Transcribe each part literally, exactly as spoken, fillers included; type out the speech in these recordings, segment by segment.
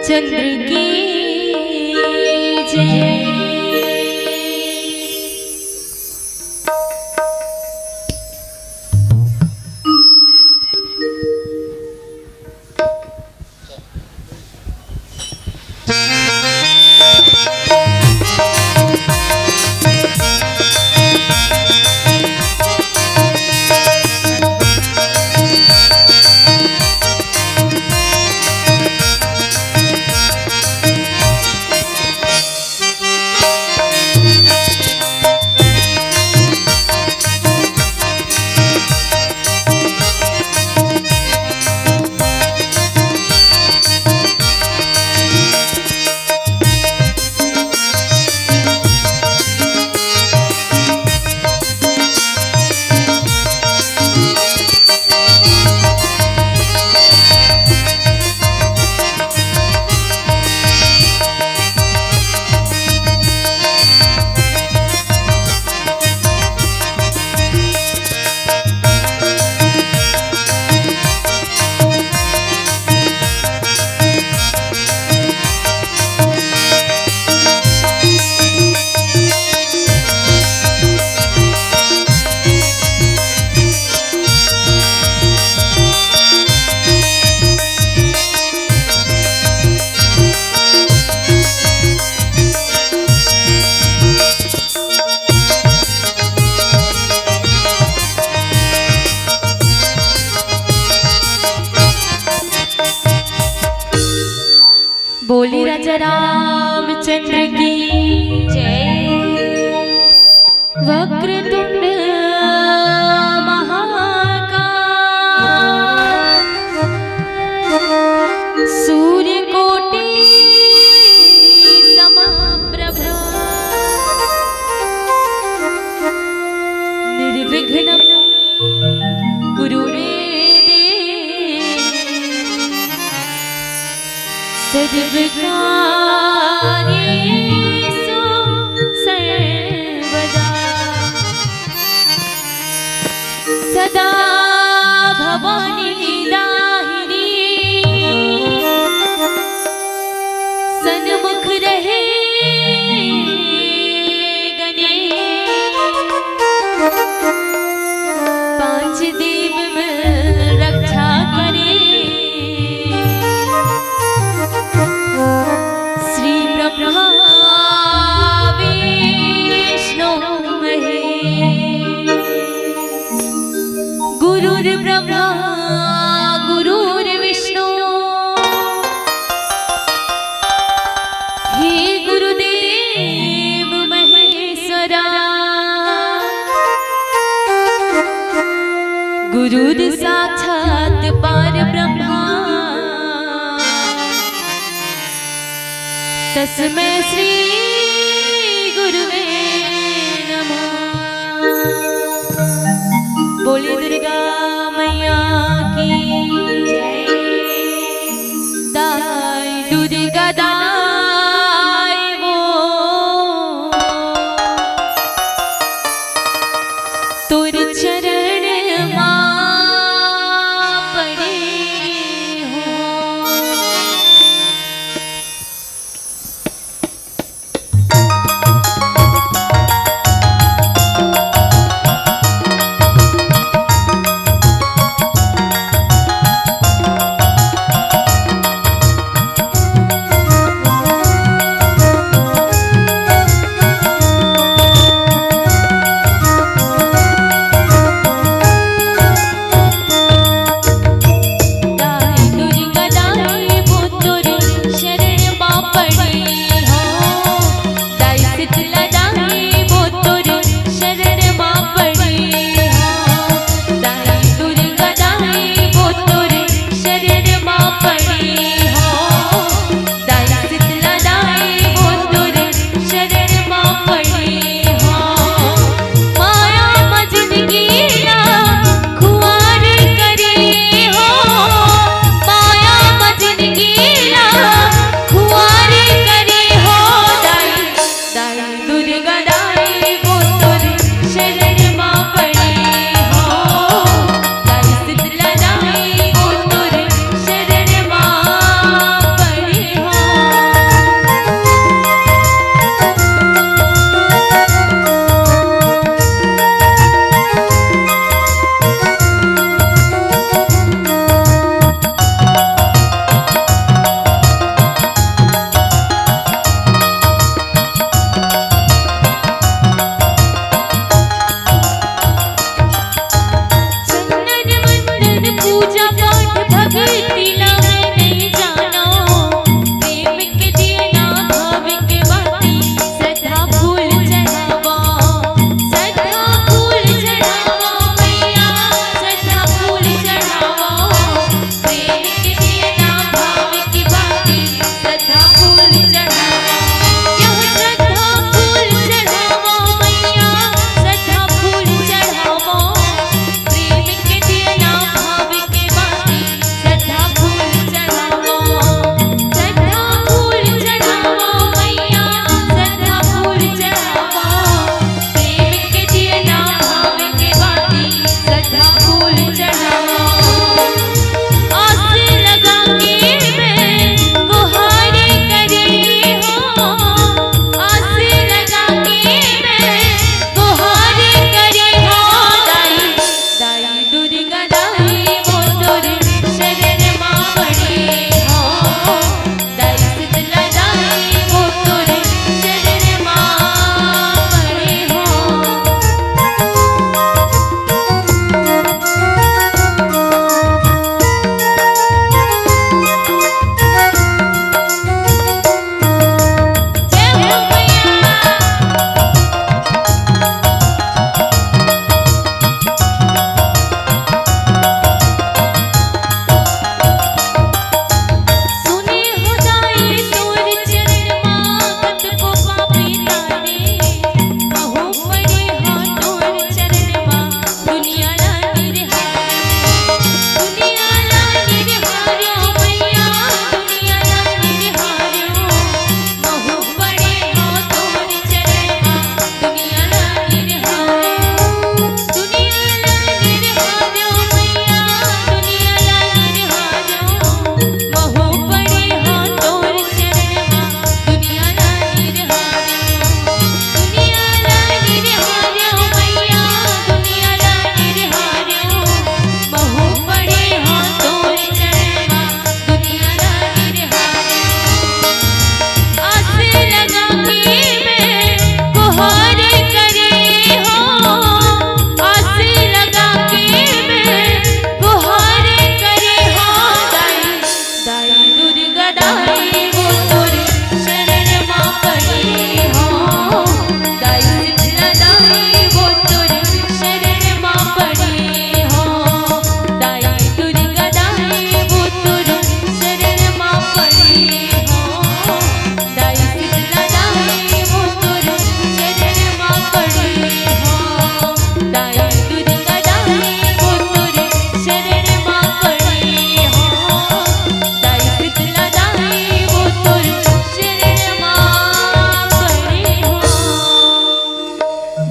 चंद्र की जय। बोली राजा रामचंद्र की जय। वक्रतुंड महाकाय, सूर्यकोटि समप्रभ, निर्विघ्नं कुरु मे देव, सर्वकार्येषु सर्वदा। सदा भवानी दाहिनी, सन्मुख रहे गणेश, पांच दीप में रक्षा करे। श्री ब्रह्मा विष्णु महेश, गुरुर्ब्रह्मा गुरुर्विष्णु, हे गुरुदेव महेश्वरा, गुरुर्साक्षात् परब्रह्मा, तस्मै श्री गुरुवे नमः। बोली दुर्गा मैया की जय। दाई दुर्गा दाई वो तोर चरण मा पड़े हो।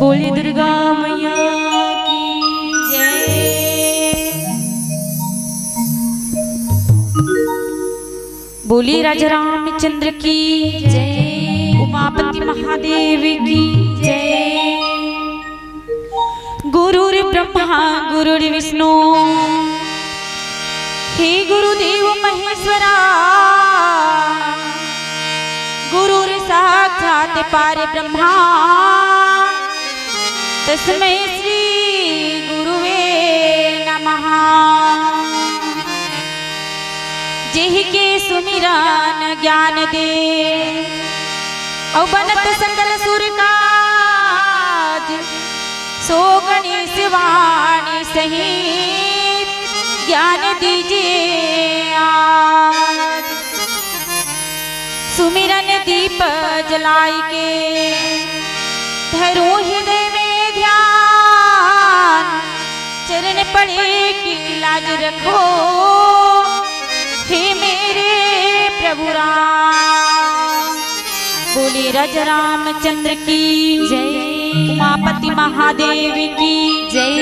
बोली दुर्गा मैया की जय। बोली राजा रामचंद्र की जय। उमापति महादेव की जय। गुरुर्ब्रह्मा गुरुर्विष्णु, हे गुरुदेव महेश्वरा, गुरुर्साक्षात् परब्रह्मा, तस्मै श्री गुरुवे नमः। जेहि के सुमिरन ज्ञान दे, अउ बनत सकल सुर काज, सो गणेश वाणी सहित ज्ञान दीजे आज। सुमिरन दीप जलाय के धरूं हृदय में ध्यान, चरण पड़े की लाज रखो, हे मेरे प्रभु राम। बोले राजा रामचंद्र की जय, उमापति महादेव की जय।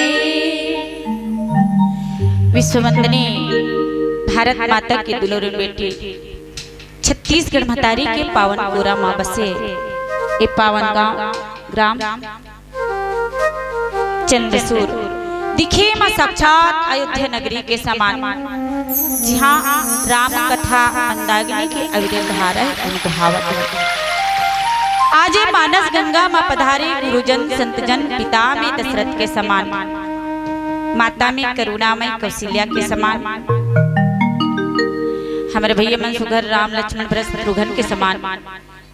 विश्ववंदनी भारत माता के दुलारू बेटी, छत्तीसगढ़ महतारी के पावन कोरा मा बसे ए पावन गांव, ग्राम चंद्रसूर, दिखे मा साक्षात अयोध्या नगरी के समान, जिहां राम कथा मंदाकिनी के अविरल धारा हे अनुभावत हे। आज ए मानस गंगा मा पधारे गुरुजन संतजन, पिता में दशरथ के समान, माता में करुणामय कौशल्या के समान, हमर भैया मन सुघर राम लक्ष्मण भरत शत्रुघ्न के समान,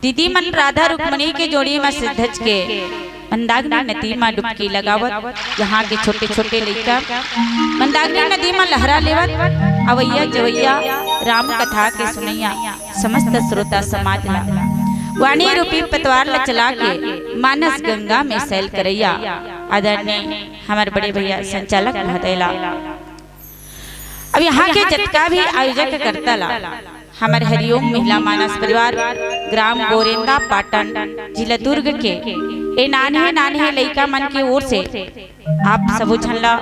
दीदी मन राधा रुक्मणी के जोड़ी मा सिरधज के मंदाकिनी नदी मा डुबकी लगावत, इहां के छोटे-छोटे लइका मंदाकिनी नदी मा लहरा लेवत, अवइया जवइया राम कथा के सुनइया समस्त श्रोता समाज ला, वाणी रूपी पतवार ला चला के मानस गंगा में सैल करइया आदरणीय हमर बड़े भैया संचालक महोदय ला, अब इहां के जतका भी आयोजक करता ला, हमर हरिओम महिला मानस परिवार, ग्राम गोरेंदा पाटन, जिला दुर्ग के ए नान्हे नान्हे लइका मन के ओर से आप सबो झन ला,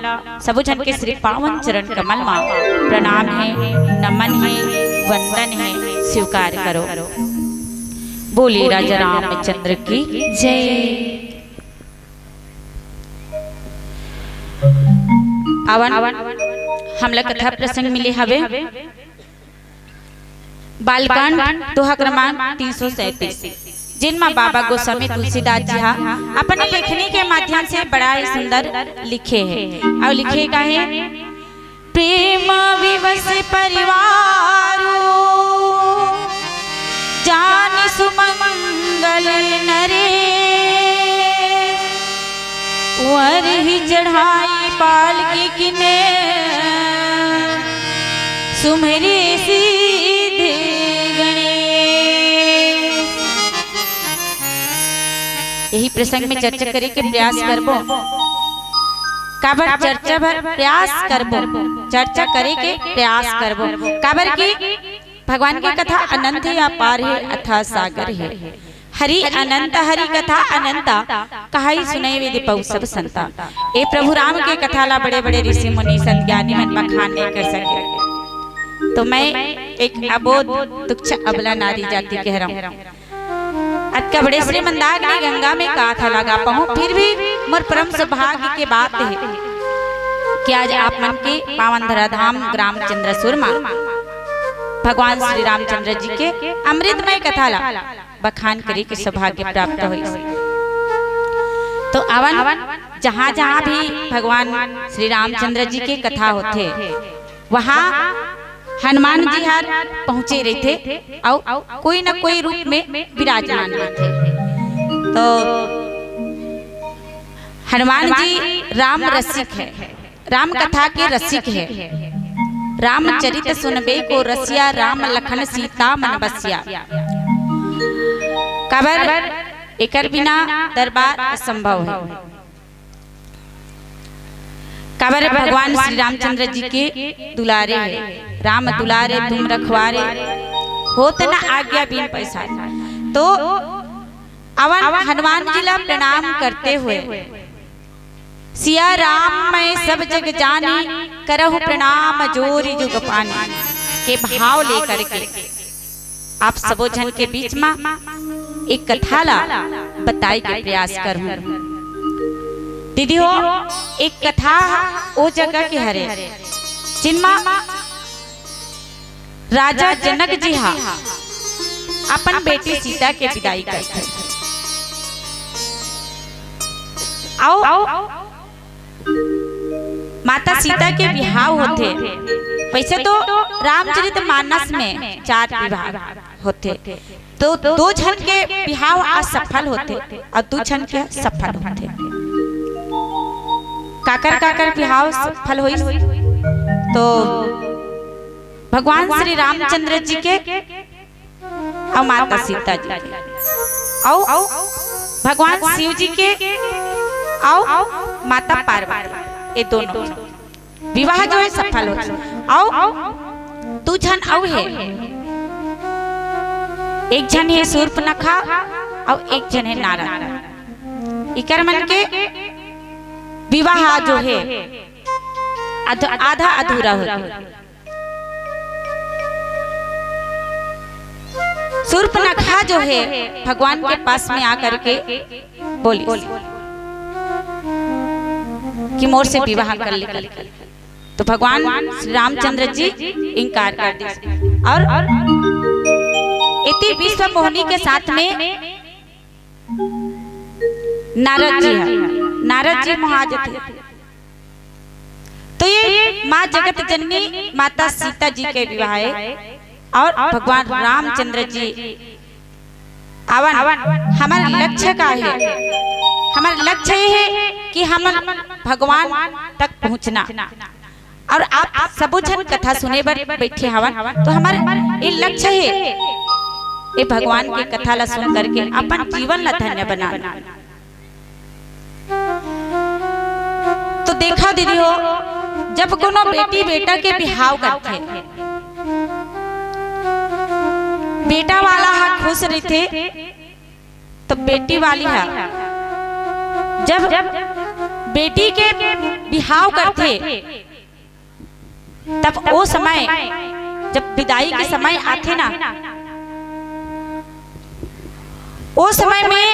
सबो झन के श्री पावन चरण कमल मा प्रणाम हे, नमन हे, वंदन हे, स्वीकार करो। बोले राजा रामचंद्र की जय। आवन, हमला कथा प्रसंग मिले हवे, बालकांड, दोहा क्रमांक तीन सौ सैंतीस, जिन मा बाबा गोस्वामी तुलसीदास जी हा अपने लेखनी के माध्यम से बड़ा ही सुंदर लिखे हे। अउ लिखे का हे, प्रेम विवश परिवारो जान सुमंगल नरे, वर ही चढ़ाई पालकी किने, सुमरे सिद्ध गणेश। यही प्रसंग में चर्चा करे के प्रयास करबो। काबर चर्चा बर प्रयास करबो, चर्चा करे के प्रयास करबो, काबर कि भगवान के कथा अनंत हे, अपार हे, अथाह सागर हे। हरि अनंत, हरि कथा अनंता, कहाई सुनई वेद पाऊ सब संता। ए प्रभु राम के कथा ला बड़े-बड़े ऋषि मुनि संत ज्ञानी मन बखान नहीं कर सके, तो मैं एक अबोध तुच्छ अबला नारी जाति कह रहा हूँ। अतका बड़े श्री मंदाकिनी गंगा में का था लगा पाऊं, फिर भी मोर परम सौभाग्य के बात हे कि आज आप मन के पावन धराधाम ग्राम चंद्रसूर मा भगवान श्री रामचंद्र जी के अमृतमय कथा ला बखान करे के सौभाग्य प्राप्त होइस। तो आवन, जहाँ जहाँ भी भगवान श्री रामचंद्र जी के कथा होथे, वहाँ हनुमान जी हर पहुँचे रहिथे अउ कोई न कोई रूप में विराजमान रहिथे। तो हनुमान जी राम रसिक हे, राम कथा के रसिक हे। रामचरित सुनबे को रसिया, राम लखन सीता मन बसिया। काबर एकर बिना दरबार असंभव हे। काबर भगवान श्री रामचंद्र जी के दुलारे हे, राम दुलारे तुम रखवारे, होत न आज्ञा बिन पैसारे। तो अवन हनुमान जी ला प्रणाम करते हुए, "सिया राम मैं सब जग जानी, करहु प्रणाम जोरि जुग पानी" के भाव लेकर के आप सबो झन के बीच मा एक कथा ला बताए के प्रयास करहूं। दीदी हो, एक कथा ओ जगह के हरे, जिनमा राजा जनक जी हा अपन बेटी सीता के विदाई करथे। अउ माता सीता के बिहाव होथे। वैसे तो रामचरित मानस में चार विवाह होथे, तो दो झन के बिहाव असफल होथे अउ दू झन के सफल होथे। काकर काकर बिहाव सफल होइस? तो भगवान श्री रामचंद्र जी के अउ माता सीता जी के, अउ भगवान शिव जी के, अउ माता पार्वती, ये दोनों विवाह जो है सफल हो। अउ दू झन अउ हे, एक झन हे सूर्पनखा अउ एक झन हे नारद। इकर मन के विवाह जो है अध-, आधा अधूरा हो गया। सूर्पनखा जो है भगवान के पास में आकर के बोली कि मोर से विवाह कर ले, कर ले। तो भगवान श्री रामचंद्र जी इनकार कर दिस। अउ इति विश्व मोहिनी के साथ में नारद जी है, नारद जी महाजथे। तो ये माँ जगत जननी माता सीता जी के विवाह है अउ भगवान रामचंद्र जी आवन। हमर लक्ष्य का है? हमर लक्ष्य ये है कि हम भगवान तक पहुँचना। अउ आप सबो झन कथा सुने बर बैठे हवन, तो हमर ये लक्ष्य हे, ये भगवान के कथा ला सुन करके अपन जीवन ला धन्य बनाना। तो देखा दीदी हो, जब कोनो बेटी बेटा के बिहाव करथे, बेटा वाला हा खुश रहिथे, तो बेटी वाली हा जब बेटी के बिहाव करथे, तब ओ समय, जब विदाई के समय आथे ना, ओ समय में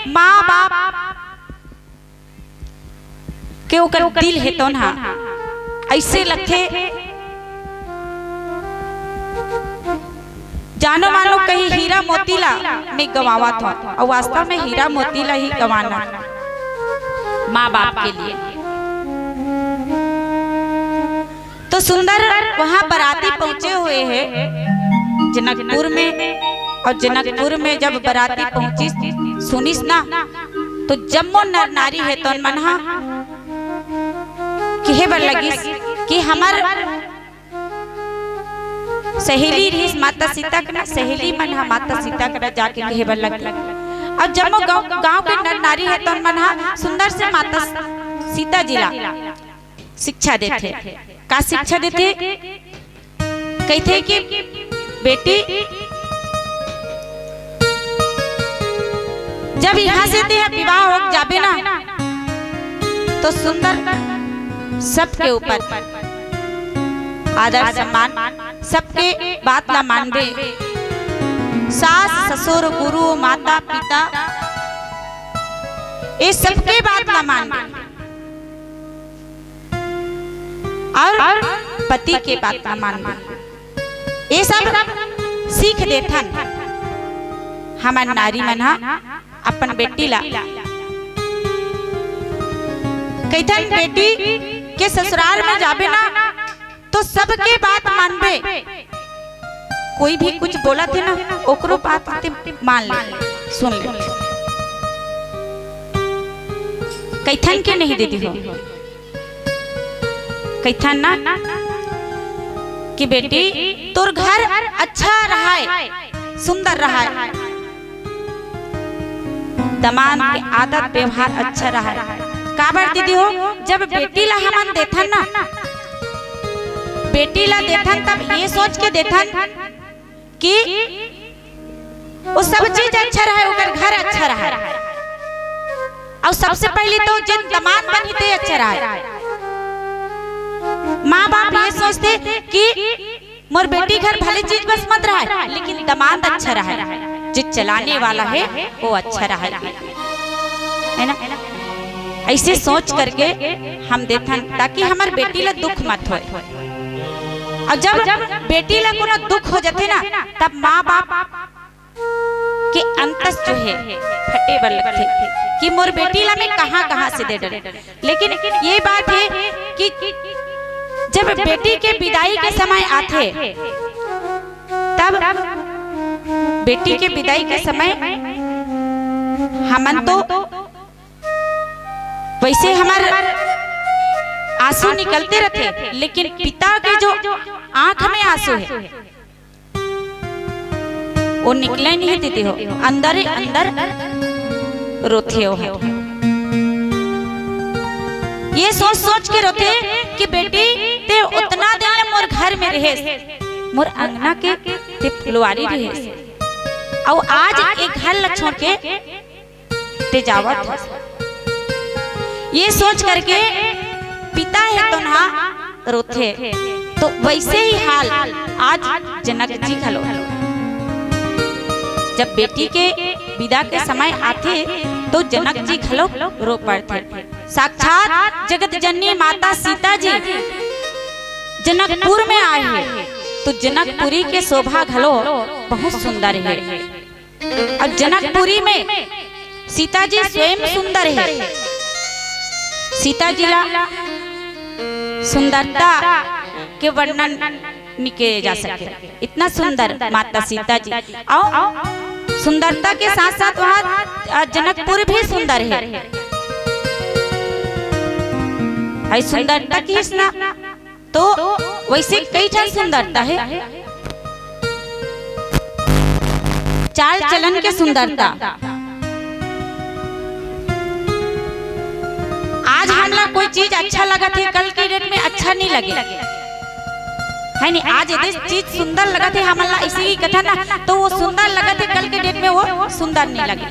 माँ बाप के ओकर दिल हे तोन हा ऐसे लगथे, जानो मानो कहीं हीरा मोती ला मैं गंवावत हूँ, अउ वास्तव में हीरा मोती ला ही गंवाना माँ बाप के लिए। तो सुंदर वहाँ बराती पहुँचे हुए हे जनकपुर में, अउ जनकपुर में जब बराती पहुँचिस, सुनिस ना, तो जम्मो नर नारी हे तोन मन हा कहे बर लगिस कि हमर सहेली रहिस माता सीता के ना, सहेली मन हा माता सीता के ना जाके कहे बर लगिस। अउ जम्मो गाँव, गाँव के नर नारी हे तोन मन हा सुंदर से माता सीता जी ला शिक्षा देथे। का शिक्षा देथे? कहिथे कि बेटी, जब यहाँ से तेहा विवाह हो जाबे ना, तो सुंदर सबके ऊपर आदर सम्मान, सबके बात ला मानबे, सास ससुर गुरु माता पिता, ये सबके बात ला मानबे। अउ पति के बात ला मानना, ये सब सीख देथन हमन नारी मन हा अपन बेटी ला। कहिथन बेटी के ससुराल में जाबे ना, तो सबके बात मानबे, कोई भी कुछ बोलत हे ना, ओकरो बात ते मान ले, सुन ले। कहिथन के नहीं दीदी हो, कहिथन ना कि बेटी तोर घर अच्छा रहय, सुंदर रहय, दमाद के आदत व्यवहार अच्छा रहय। काबर दीदी हो, जब बेटी ला हमन देथन ना, बेटी ला देथन तब ये सोच के देथन कि वो सब चीज अच्छा रहय, ओकर घर अच्छा रहय। अउ सबसे पहली तो जेन दमांद बनही ते अच्छा रहय। माँ बाप ये सोचथे कि मोर बेटी घर भले चीज बस मत रहय, लेकिन दमांद अच्छा रहय, जे चलाने वाला हे वो अच्छा रहय, है ना? ऐसे सोच करके हम देथन, ताकि हमर बेटी ला दुख मत होय। अउ जब बेटी ला कोनो दुख हो जाथे ना, तब माँ बाप के अंतस जो हे फटे बर लगथे कि मोर बेटी ला मैं कहाँ कहाँ से दे डरें। लेकिन ये बात हे कि जब बेटी के बिदाई के समय आथे, तब बेटी के बिदाई के समय हमन तो वैसे हमर आंसू निकलते रथे, लेकिन पिता के जो आंख में आंसू हे, वो निकले नहीं दीदी हो, अंदर ही अंदर रोथे हो। ये सोच सोच के रोथे कि बेटी, ते उतना दिन ले मोर घर में रहेस, मोर अंगना के ते फुलवारी रहेस, अउ आज एक घर ला छोड़ के ते जावत हस। ये सोच करके पिता हे तो ना रोथे, तो वैसे ही हाल आज जनक जी घलो। जब बेटी के विदा के समय आथे, तो जनक जी घलो रो पड़थे। साक्षात जगत जननी माता सीता जी जनकपुर में आए हे, तो जनकपुरी के शोभा घलो बहुत सुंदर हे। अउ जनकपुरी में सीता जी स्वयं सुंदर हे। सीता जी ला सुंदरता के वर्णन नइ किए जा सके, इतना सुंदर माता सीता जी। अउ सुंदरता के साथ साथ वहाँ, अ, जनकपुर भी सुंदर हे। अउ सुंदरता किहिस ना, तो वैसे कई ठन सुंदरता हे। चाल चलन के सुंदरता। आज हमला कोई चीज अच्छा लगत हे, कल के डेट में अच्छा नहीं लगे, है नहीं? आज यदि चीज सुंदर लगत हे हमला, इसी की कथन ना, तो वो सुंदर लगत हे, कल के डेट में वो सुंदर नहीं लगे।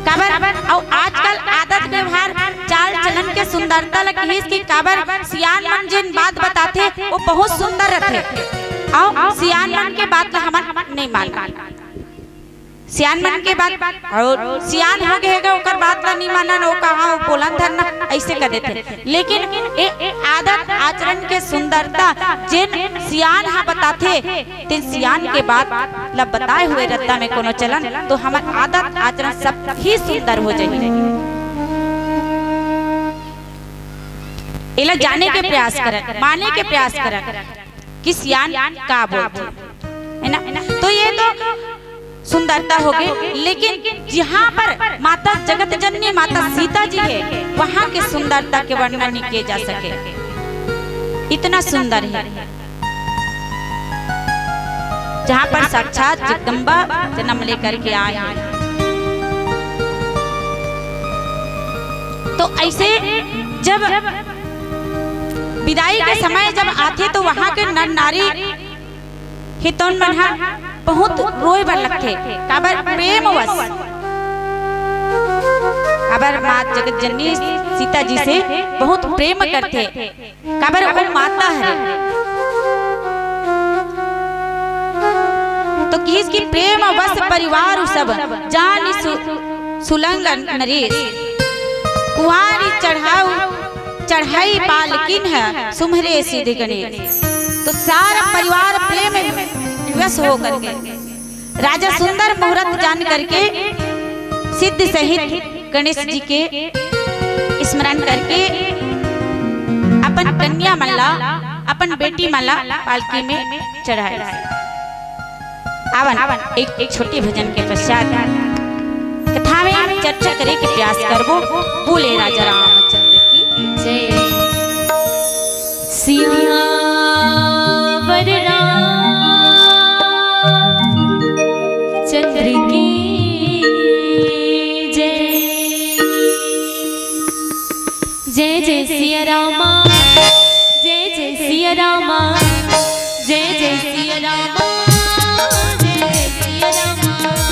काबर? अउ आजकल आदत व्यवहार, चाल चलन के सुंदरता ल किहिस कि काबर सियान मन जेन बात बताथे, वो बहुत सुंदर रथे। अउ सियान मन के बात ल हमन नहीं मानन। सियान मन के बात, अउ सियान हो गे हे, ओकर बात ल नहीं मानन, वो कहाँ, वो पोलन धरना, ऐसे कर देथे। लेकिन ए आदत आचरण के सुंदरता जेन सियान ह बताथे, तेन सियान के बात ल बताए हुए रद्दा में कोनो चलन, तो हमर आदत आचरण सब ही सुंदर हो जाही। एला जाने के प्रयास करन, माने के प्रयास करन कि सियान का बोलथे, है ना? तो ये तो सुंदरता हो गे, लेकिन जहाँ पर माता जगत जननी माता सीता जी हे, वहाँ के सुंदरता के वर्णन नहीं किए जा सके। इतना सुंदर हे, जहाँ पर साक्षात जगदम्बा जन्म लेकर के आए हे। तो ऐसे जब बिदाई के समय जब आथे, तो वहाँ के नर नारी हितौन मन ह बहुत रोए बर लगथे। काबर? प्रेमवश। काबर माँ जगत जननी सीता जी से बहुत प्रेम करथे। काबर? वो माता हरे। तो किहिस कि प्रेमवश परिवार सब जानि सु-, सुलंग नरेश। कुंवारी चढ़ाऊ चढ़ाई पाल किन्ह सुम्हरे सिद्ध गणेश। तो सारा परिवार प्रेम वश हो करके राजा सुंदर मुहूर्त जान करके सिद्ध सहित गणेश जी के स्मरण करके अपन कन्या मन ला, अपन बेटी मन ला पालकी में चढ़ाए। आवन, एक, एक छोटे भजन के पश्चात कथा में चर्चा करे के प्रयास करबो। बोले राजा रामचंद्र की जय। सियावर रामचंद्र की जय। जय जय सिया रामा, जय जय सिया रामा, जय जय सिया रामा, जय जय सिया रामा।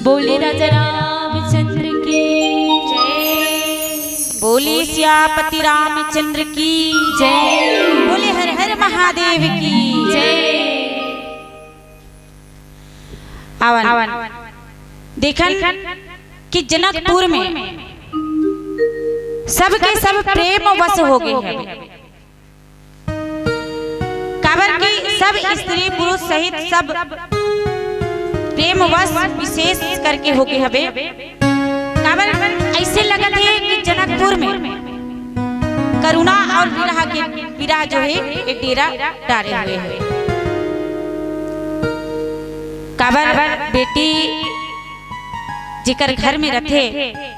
बोले राजा रामचंद्र की जय। बोले सियापति रामचंद्र की जय। बोले हर हर महादेव की जय। आवन, देखन कि जनकपुर में सबके सब प्रेम वश हो गए हैं। काबर कि सब स्त्री पुरुष सहित सब प्रेमवश विशेष करके होके हवे। काबर ऐसे लगत हे कि जनकपुर में करुणा और विरह के, विरह जो है, ये डेरा डारे हुए है। काबर बेटी जेकर घर में रथे,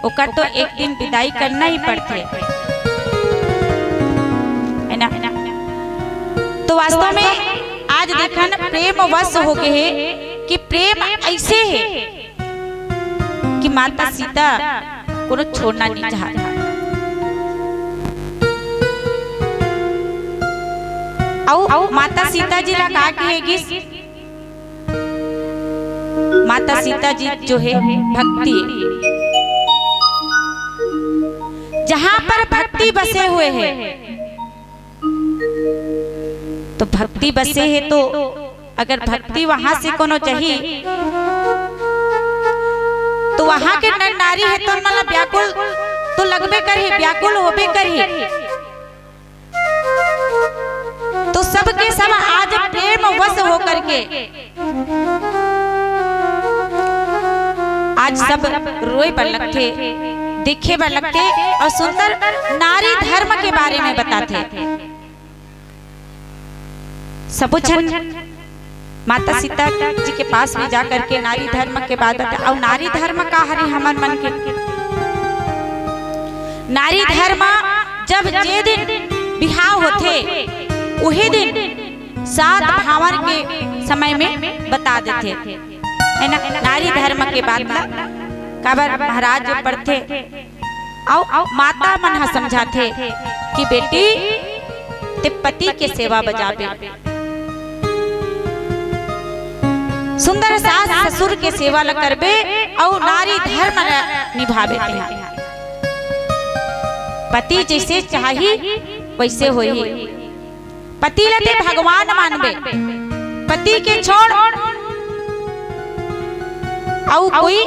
ओकर तो एक दिन विदाई करना ही पड़थे, है ना? तो वास्तव में आज देखन प्रेम वश हो गए हे कि प्रेम ऐसे हे कि माता सीता कोनो छोड़ना नहीं चाहत। अउ माता सीता जी ला का कहे गिस? माता सीता जी जो है भक्ति, जहाँ पर भक्ति बसे हुए है, तो भक्ति बसे है, तो अगर भक्ति वहाँ से कोनो जाही, तो वहाँ के नर नारी हे, तो मन ला व्याकुल तो लगबे करही, व्याकुल होबे करही। तो सबके सब आज प्रेम वश होकर के आज सब रोए बर लगथे, देखे बर लगथे और सुंदर नारी धर्म के बारे में बताथे। सबो झन माता सीता जी के पास में जा करके नारी धर्म के बात बता। और नारी धर्म का हरे हमर मन के? नारी धर्म जब जे दिन बिहाव होथे, उही दिन सात भावर के समय में बता देथे, है ना, नारी धर्म के बात ला। काबर महाराज पढ़थे, अउ माता मन ह समझाथे कि बेटी, ते पति के सेवा बजाबे, सुंदर सास ससुर के सेवा ल करबे, अउ नारी धर्म ल निभाबे। तेहा पति जैसे चाही वैसे होही। पति ल ते भगवान मानबे, पति के छोड़ अउ कोई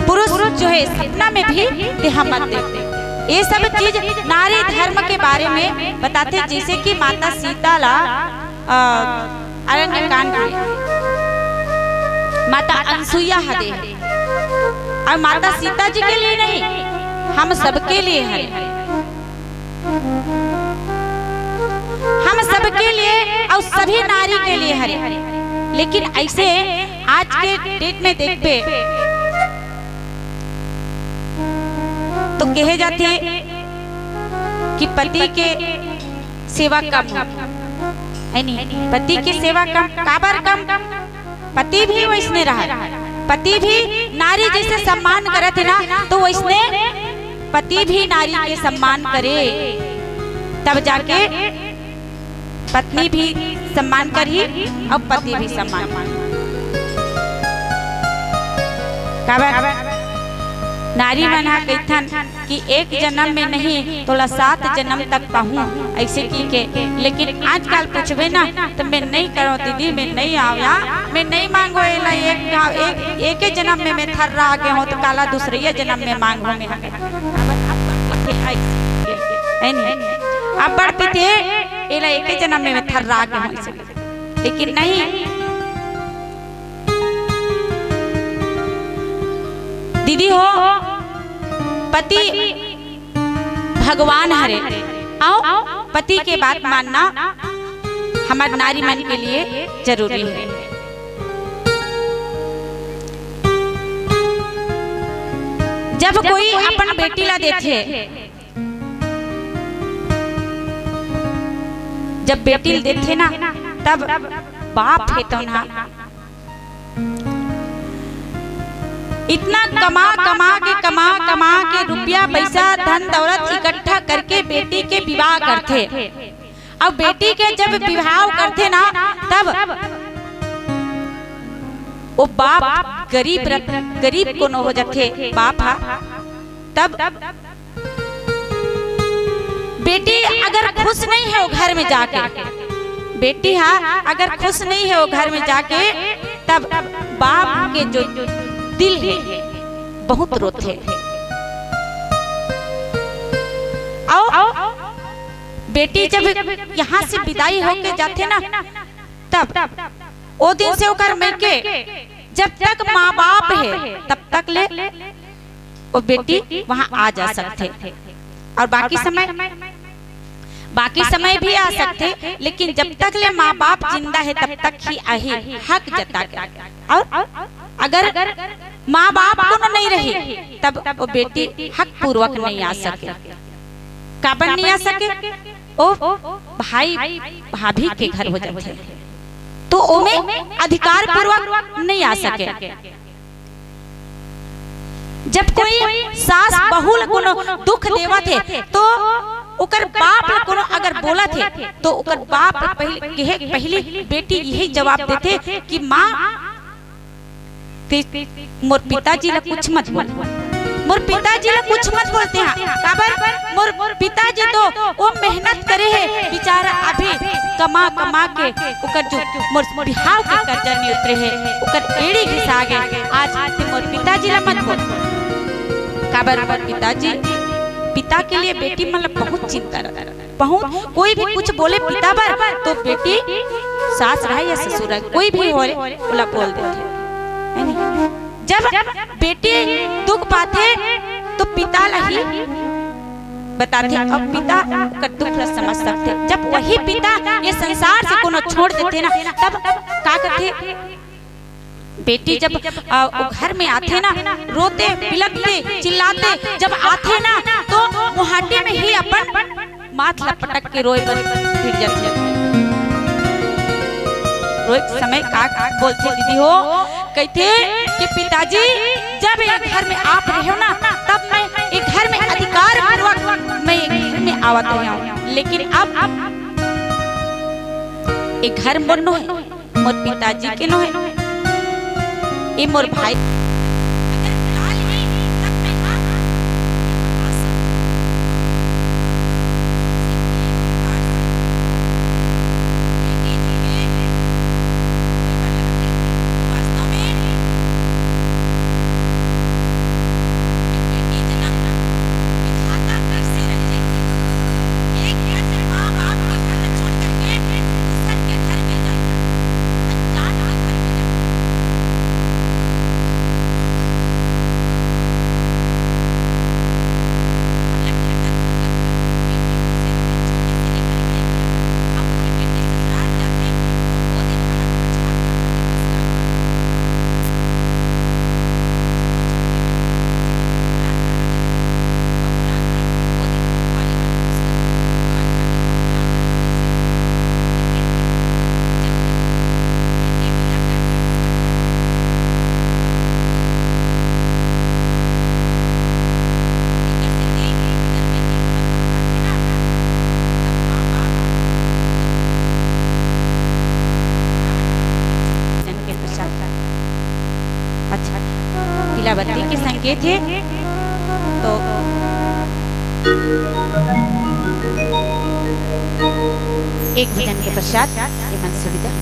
पुरुष जो है सपना में भी देहा मत दे। ये सब चीज नारी धर्म के बारे में बताथे, जैसे कि माता सीता ला, अ, अरण्य कांड में माता अनसुईया ह दे, और माता सीता जी के लिए नहीं, हम सबके लिए है। हम सबके लिए और सभी नारी के लिए हरे। लेकिन ऐसे आज के डेट में देखबे कहे जाथे कि पति के सेवा कम, है नी? पति के सेवा कम, काबर कम? पति भी वैसने रहे, पति भी नारी जैसे सम्मान करत हे ना, तो वैसने पति भी नारी के सम्मान करे, तब जाके पत्नी भी सम्मान करही अउ पति भी सम्मान। काबर नारी मन ह कहिथन कि एक जन्म में नहीं, तोला सात जन्म तक पाहूं, ऐसे की के। लेकिन आजकल पूछबे ना, तो मैं नहीं करो दीदी, मैं नहीं आव्या, मैं नहीं मांगो एला, एक, एक, एके जन्म में मैं थर्रा आगे हों, तो काला दूसरे जन्म में मांगो मैं। है नी? अब बड़ पिते, एला एके जन्म में मैं थर्रा आगे हों, ऐसे। लेकिन नहीं, दीदी हो, पति भगवान हरे, अउ पति के बात मानना हमर नारी मन के लिए जरूरी है। जब कोई अपन बेटी ला देथे, जब बेटी ला देथे ना, तब बाप हे तो ना, इतना कमा कमा के, कमा कमा के, रुपया पैसा, धन दौलत इकट्ठा करके बेटी के विवाह करथे। अब बेटी के जब विवाह करथे ना, तब वो बाप गरीब रह-, गरीब कोनो हो जाथे बाप हा, तब बेटी अगर खुश नहीं हे वो घर में जाके, बेटी हा अगर खुश नहीं हे वो घर में जाके, तब बाप के जो दिल हे बहुत रोथे। अउ बेटी जब यहाँ से विदाई होके जाथे ना, तब ओ दिन से ओकर मइके जब तक माँ बाप हे, तब तक ले वो बेटी वहाँ आ जा सकथे। अउ बाकी समय, बाकी समय भी आ सकथे, लेकिन जब तक ले माँ बाप जिंदा हे, तब तक ही आही हक जता के। अउ अगर माँ बाप कोनो नहीं रही, तब वो बेटी हक पूर्वक नहीं आ सके। काबर नहीं आ सके? ओ भाई भाभी के घर हो जाथे, तो ओमे अधिकार पूर्वक नहीं आ सके। जब कोई सास बहू ल कोनो दुख देवत हे, तो ओकर बाप ल कोनो अगर बोलत हे, तो ओकर बाप पहले, कहे, पहली बेटी यही जवाब देथे कि माँ, ते मोर पिताजी ला कुछ मत बोल, मोर पिताजी ला कुछ मत बोलते हैं। काबर? मोर पिताजी तो वो मेहनत करे हे, बेचारा अभी कमा कमा के ओकर जो मोर बिहाव के कर्जा नहीं उतरे हे, ओकर एड़ी घिसा गे। आज ते मोर पिताजी ला मत बोल। काबर? मोर पिताजी, पिता के लिए बेटी मन ला बहुत चिंता रहता, बहुत। कोई भी कुछ बोले पिता बर, तो बेटी, सास रहे या ससुर रहे, कोई भी होय, ओला बोल देथे, है नी? जब बेटी दुख पाथे, तो पिता ला ही बताथे, अउ पिता ओकर दुख ला समझ सकथे। जब वही पिता ये संसार से कोनो छोड़ देथे ना, तब का करथे? बेटी जब, अ, वो घर में आथे ना, रोते, बिलखते, चिल्लाते जब आथे ना, तो मुहाटी में ही अपन माथ ला पटक के रोए बर गिर जाथे। रोए के समय का बोलथे दीदी हो? कहिथे कि पिताजी, जब ये घर में आप रहे हो ना, तब मैं ये घर में अधिकार पूर्वक मैं ये घर में आवत रहे हूँ, लेकिन अब ये घर मोर नो हे, मोर पिताजी के नो हे, ये मोर भाई। ये थे तो एक भजन के पश्चात ये मन सुविधा।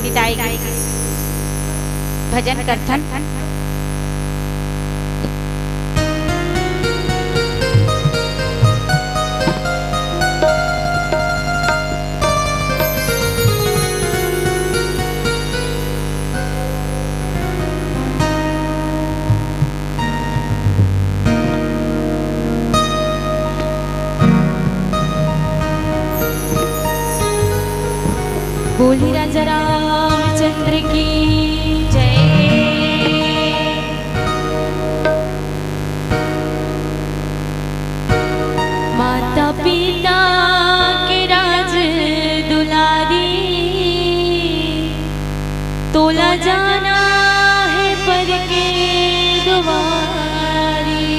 विदाई के भजन करथन। बोली राजा रामचंद्र की जय। माता पिता के राज दुलारी, तोला जाना हे पर के दुआरी।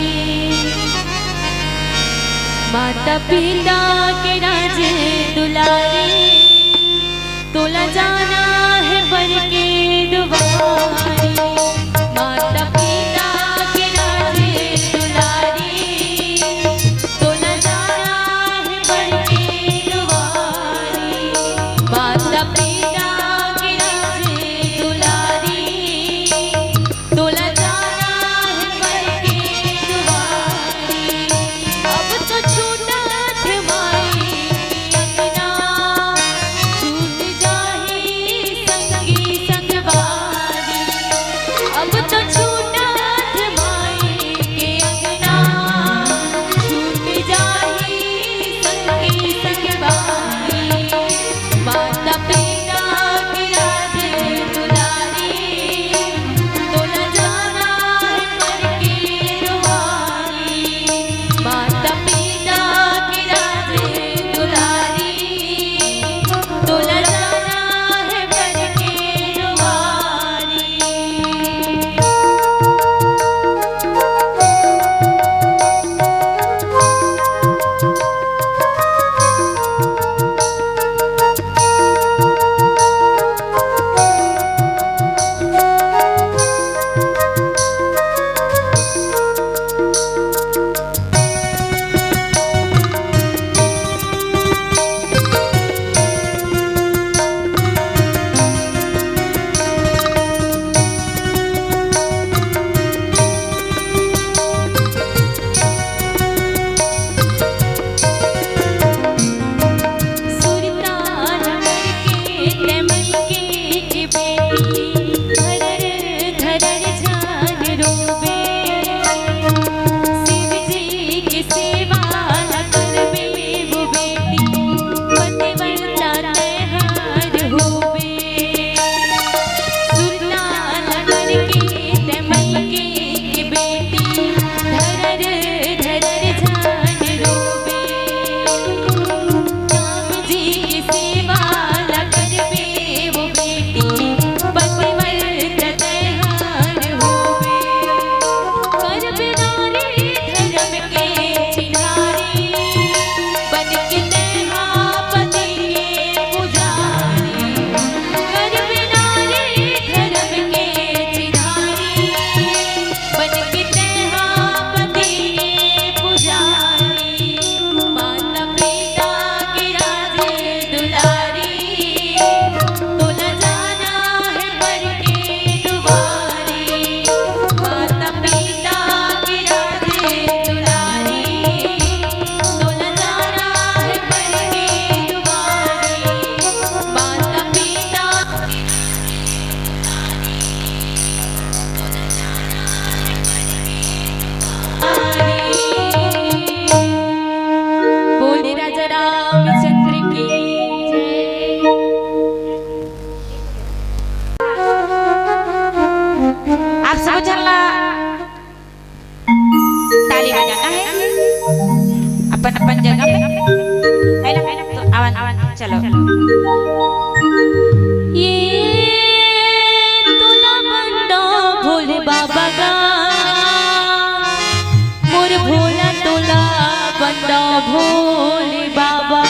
माता पिता के राज दुलारी, तोला जाना हे पर के दुआरी। माता पिता के राज दुलारी, तोला जाना हे पर के दुआरी। माता पिता के राज दुलारी, तोला जाना हे पर के दुआरी। अब तो छूटत माई के अंगना, छूट जाही संगी संगवारी। अब तो छूटत माई के अंगना, छूट जाही संगी संगवारी। माता पिता के राज दुलारी, तोला जाना हे पर के दुआरी। माता पिता के राज दुलारी, तोला जाना हे पर के दुआरी। सुरताल करके तैं मन के, के बेटी, धरर धरर जान रोबे। शिव जी के सेवा ला करबे वो बेटी, पतिव्रता तैं हर होबे। सुरताल करके तैं मन के, के बेटी, धरर धरर जान रोबे। राम जी के सेवा ला करबे वो बेटी, पतिव्रता तैं हर होबे। करबे नारी धरम के चिन्हारी, बन के तैं हा पति के पुजारी। करबे नारी धरम के चिन्हारी, बन के तैं हा पति के पुजारी। माता पिता के राज दुलारी, तोला जाना हे पर के दुआरी। माता पिता के राज दुलारी, तोला जाना हे पर के दुआरी। माता पिता बोले राजा रामचंद्र की जय। आप सब झन ला ताली बजाना है अपन अपन जगह पे, है ना? तो आवाज, आवाज, चलो। ये तोला बंदा भोले बाबा गा, मोर भोला तोला बंदा भोले बाबा।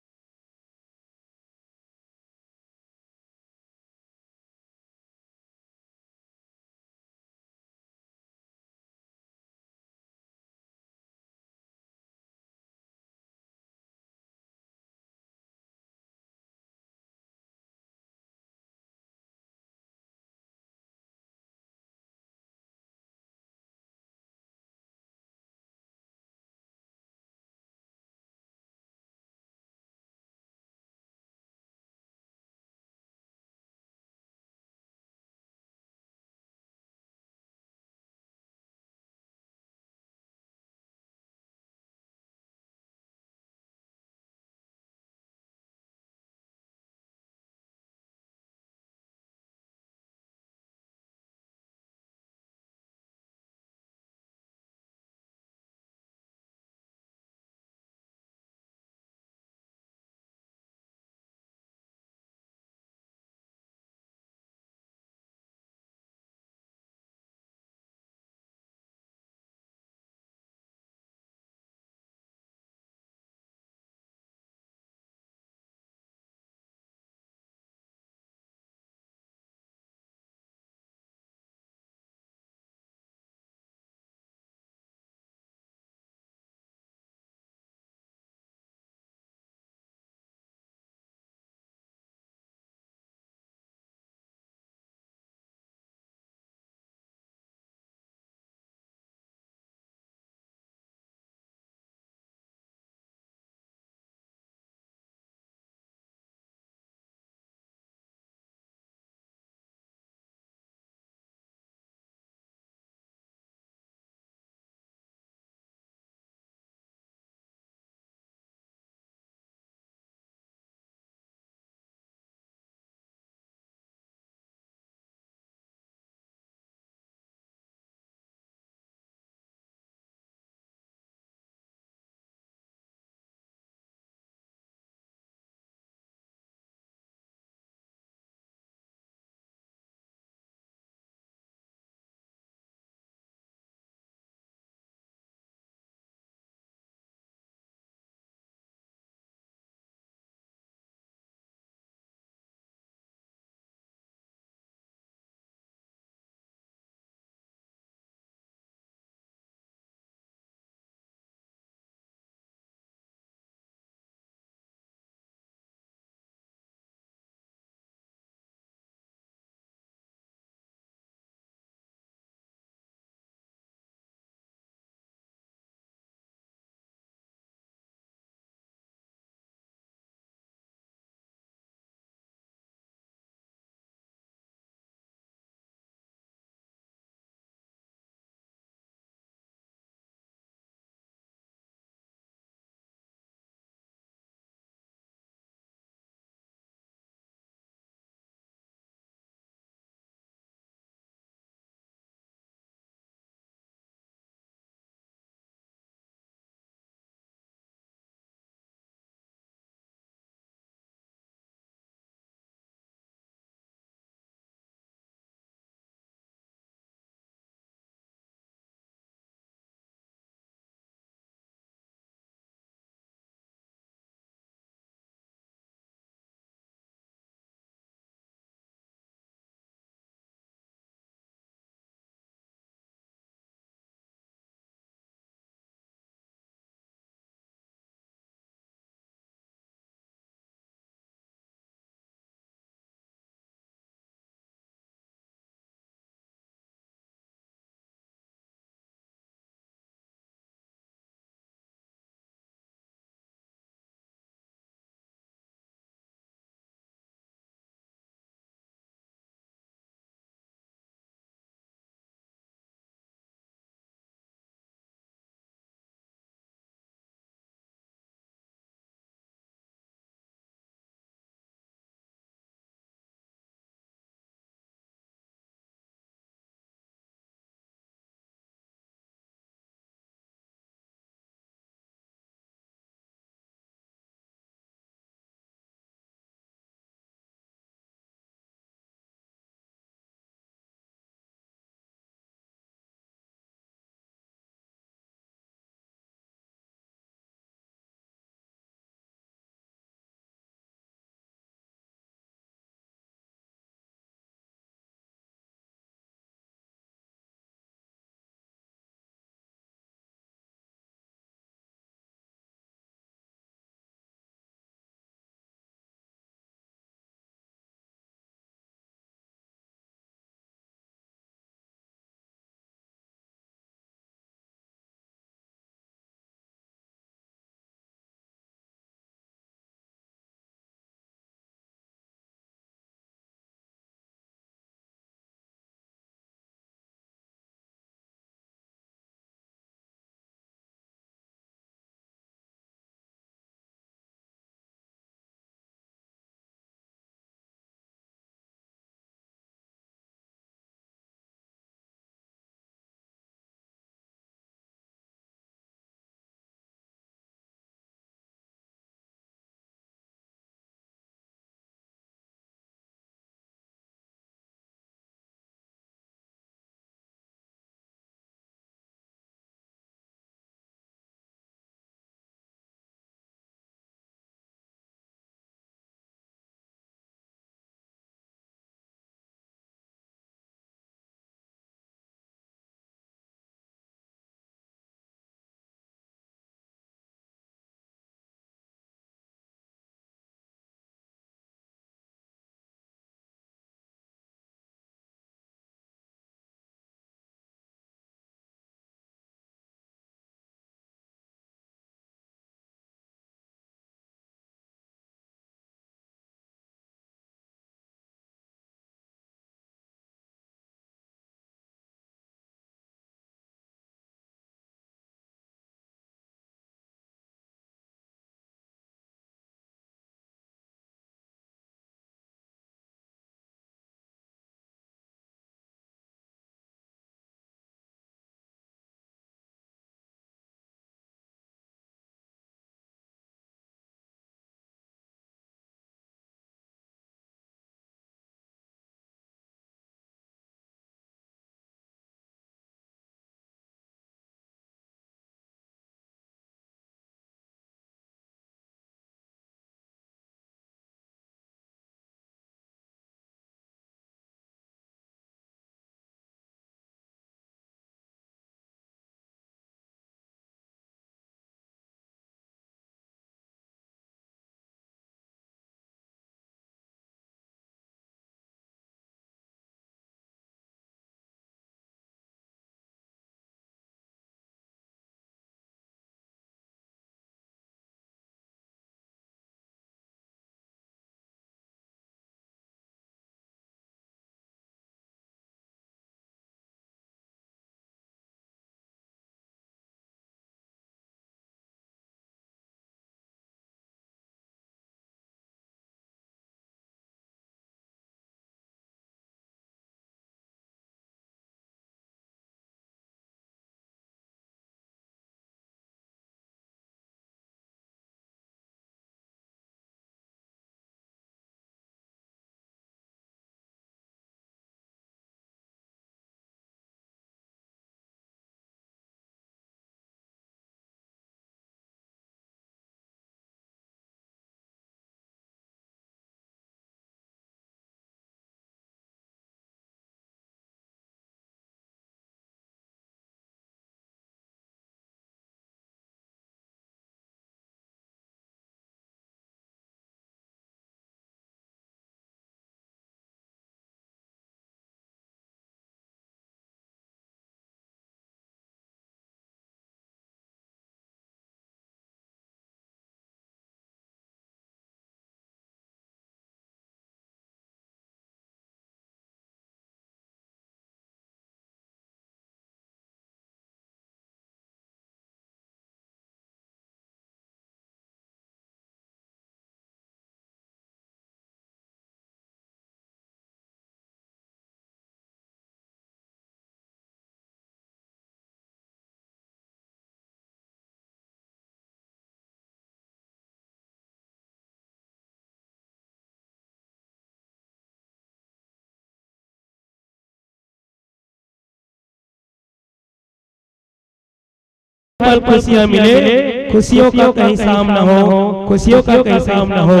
पल खुशियां मिले, खुशियों का कहीं सामना हो, खुशियों का कहीं सामना हो।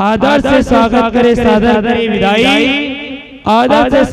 आदर से स्वागत करे, सादर करे विदाई, आदर से